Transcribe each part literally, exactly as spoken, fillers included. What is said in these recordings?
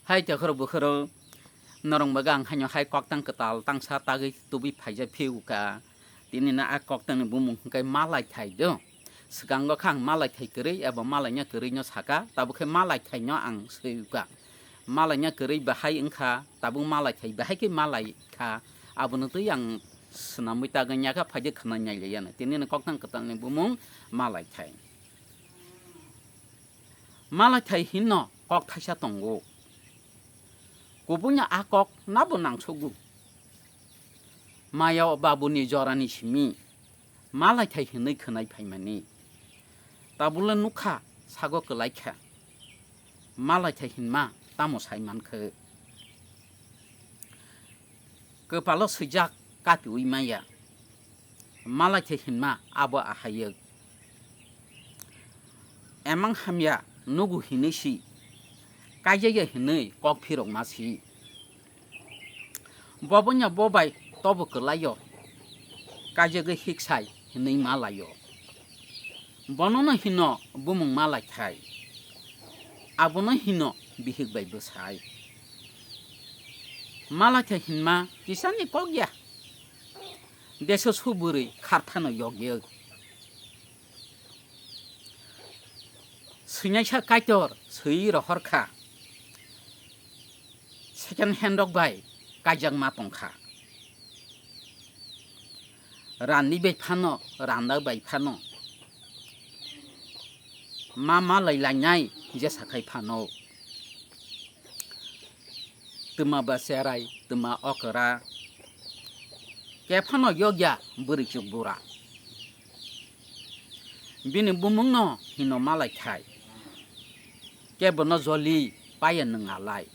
Hai tekhoro bukhoro norong baga ang haino hai koktang kwtal tangsa tagwi tubui phaijak phiuka. Tini na a koktang ni bumung hwnkhe malai thai do. Swkango kha ang malai thai kwrwi eba malaina kwrwi no saka, tabuk khe malai thai no ang swiuka. Malaina kwrwi bahai wngkha, tabuk malai thai bahai khe malai kha. Abono twi ang swnamwi tagwi yakha phaijak khwnai nai liya no. Tini ni koktang kwtal ni bumung malai thai. Malai thai hinno kok thaisa tongo. Kubuino a kok nabo nangsugo. Maya o babuni jorani simi malai thai hinwi khwnai phaimani. Tabukle nukha sago kwlai kha. Malai thai hinma tamo sai mankhe. Kwpalo swijak katiui maya. Malai thai hinma abo ahayuk. Emang hamya nugu hinwi si, kaijaya hinwi kok phirokma si. Bobonya bobai tobo kwlaio, kaijagwi hiksai hinwi malaio. Bonono hino bumung malai thai, abono hino bihik bai bwsai. Malai thai hinma kisani kok ya, deso subwrwi kharthano yokyo. Swinaisa Kaitor swiwi rohor kha, second hand rok bai kaijak ma tong kha. Randi bai phano, randa bai phano, ma malai lainai jesa khai phano. Twma ba cherai, twma okra, kephano yokya bwrwi chuk bura. Bini bumungno hino malai thai, kebono joli paya nwngalai.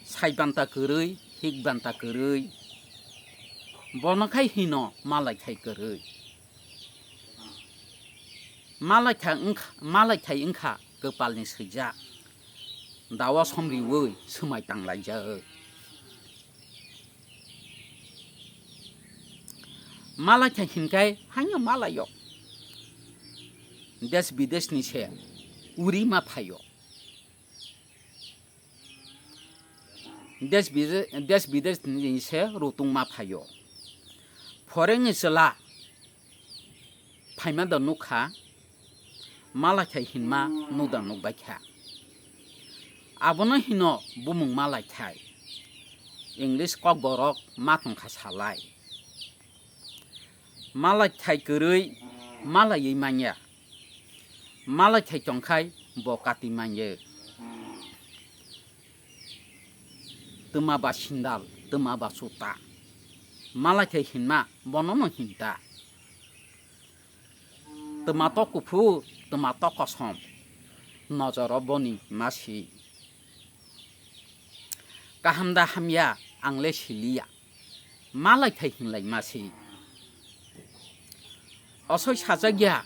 Sai banta kwrwi, hik banta kwrwi, bono khai hino malai thai kwrwi. Malai thai wngkha, malai thai wngkha kwpalni swijak, dawa somriwi swmai tanglaijak. Malai thai hinkai haino malaio, des bidesni se uri ma phaio. Des bide-, des bidesni se rutungma phaio. Phorengni chwla phaima da nukha, malai thai hinma nukda nukbaikha. Abono hino bumung malai thai. English kokborok ma tongkha salai. Malai thai kwrwi malaiwi manya. Malai thai tongkhai bo kati manye. Twma ba sindal, twma ba chuta. Malai thai hinma bonono hinta. Twma tok kuphur, twma tok kosom. Nojoro boni masi. Kaham da hamya ang le siliya. Malai thai hinlai masi. Osoi sajak ya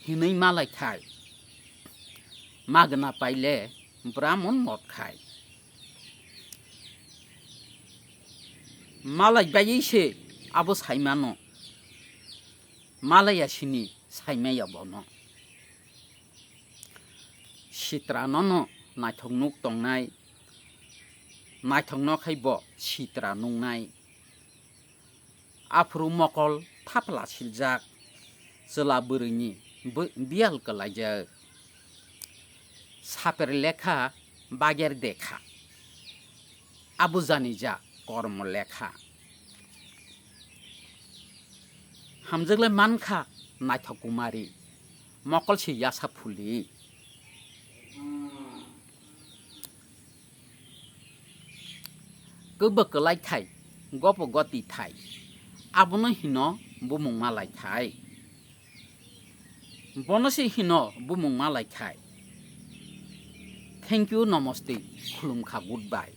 hinwi malai thai. Magna paile bramon mot khai. Malai baiwi se abo saimano. Malai ya sini saimaya bono. Sitra nono naithok nuk tongnai, naithok no khai bo sitra nungnai. Aphuru mokol thapla siljak, chwla bwrwini bw-, biyal kwlaijak. Saper lekha bager dekha, abujani ja kormo lekha. Hamjakle mankha naithok kumari, mokol se yasa phuli. Kwbw kwlai thai, gopo goti thai, abono hino bumung malai thai. Bono se hino bumung malai thai. Thank you, namaste, khulumkha, goodbye.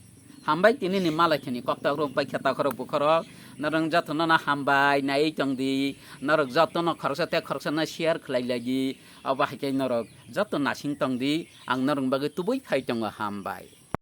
Hambai tini ni malai thani koktak rok bai khe takhorok bukhorok. Norok jotono no hambai nai tong di. Norok jotono khoroksa tei khoroksa no share khlai lai di. Obo hai khe norok joto nasing tong di. Ang norok bagwi tubui phai tongo, hambai.